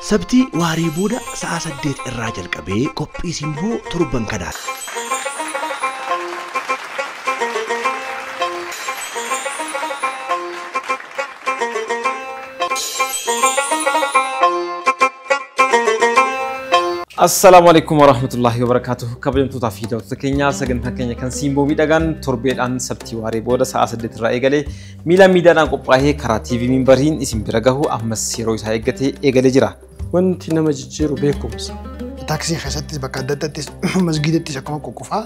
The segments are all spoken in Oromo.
Sabtii waaree booda sa'a 8 irraa jalqabee qophii simboo torban kanaa. Assalaamu alaikum warahmatullahi wabarakatuh. Kabajamtootaa fi daawwattoota keenya sagantaa keenya kan simboo miidhagaan torbeedhaan sabtii waaree booda sa'a 8 irraa eegalee miila miidiyaadhaan qophaa'ee karaa TV Minbariin isin bira gahu ammas yeroo isaa eeggatee eegalee jira. Wanti nama jijjiiru beekumsa. Taaksii keessattis bakka adda addaattis masgiidattis akkuma qoqqofaa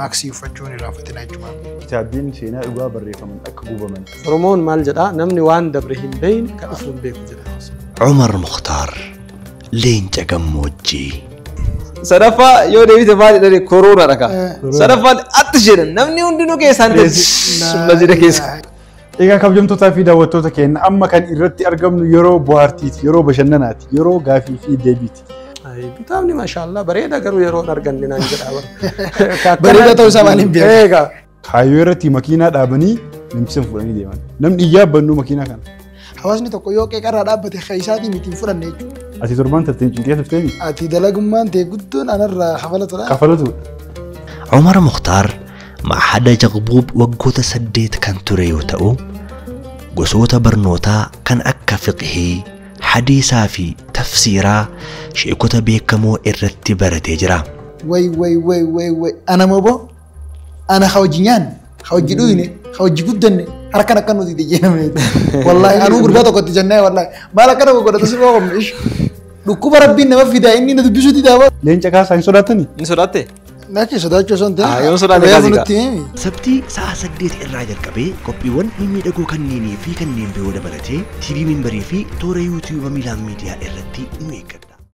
maaksii uffachuun irraanfatina jechuudha. Kitaabbiin seenaa dhugaa barreeffaman akka gubaman. Oromoon maal jedhaa namni waan dabre hin beekne kan dhufu hin beeku jedha. Umar Mukhtaar leenca gammoojjii. Sadaffaa yoo deebite maal jedhani koroona dhaka. Sadaffaan atti jedhan namni hundinuu keessaan masjida keessa. Egaa kabajamtootaa fi daawwattoota keenya amma kan irratti argamnu yeroo bohaartiiti, yeroo bashannanaati, yeroo gaafii fi deebiiti. Kitaabni maashaallah bareeda garuu yeroo hin arganne naan jedhaa bara. Bareeda ta'uu isaa maaliin beeku? Egaa. Kaayyoo irratti makiinaa dhaabanii namtisan fuudhanii deeman. Namni iyyaa bannuu makiinaa kana. Hawaasni tokko yoo qeeqarraa dhaabbate isaatii miti hin fudhanne jechuudha. Ati torbaan tartiin cinqee turteemi? Ati dalagummaan ta'e guddoon anarraa kafalatudha. Kafalatudha. Umar Mukhtaar Ma'ahada Jaqbuub waggoota 8 kan ture yoo ta'u gosoota barnootaa kan akka fiqhii, hadiisaa fi tafsiiraa sheekota beekamoo irratti baratee jira. Way way way way way ana moo ana hojii nyaanne hojii dhuyne hojii guddanne harkaan akka nuti itti jenname. Wallaahi anuu gurbaa tokkotti jennee wallaahi maal akka nama godhatu si beekamne ish. Dhukkuba rabbiin nama fidaa inni na dubbisuu didaa. Leenca kaasaa hin sodaattanii? Ni sodaatte? Naki sodaachuu osoo hin ta'in. Yoon sodaate Reefu kaasii nutti himi. Sabtii sa'a 8 irraa jalqabee qophiiwwan mimmiidhagoo kanneenii fi kanneen biroo dabalatee TV Minbarii fi toora YouTube Miilaan Miidiyaa irratti nu eeggatu.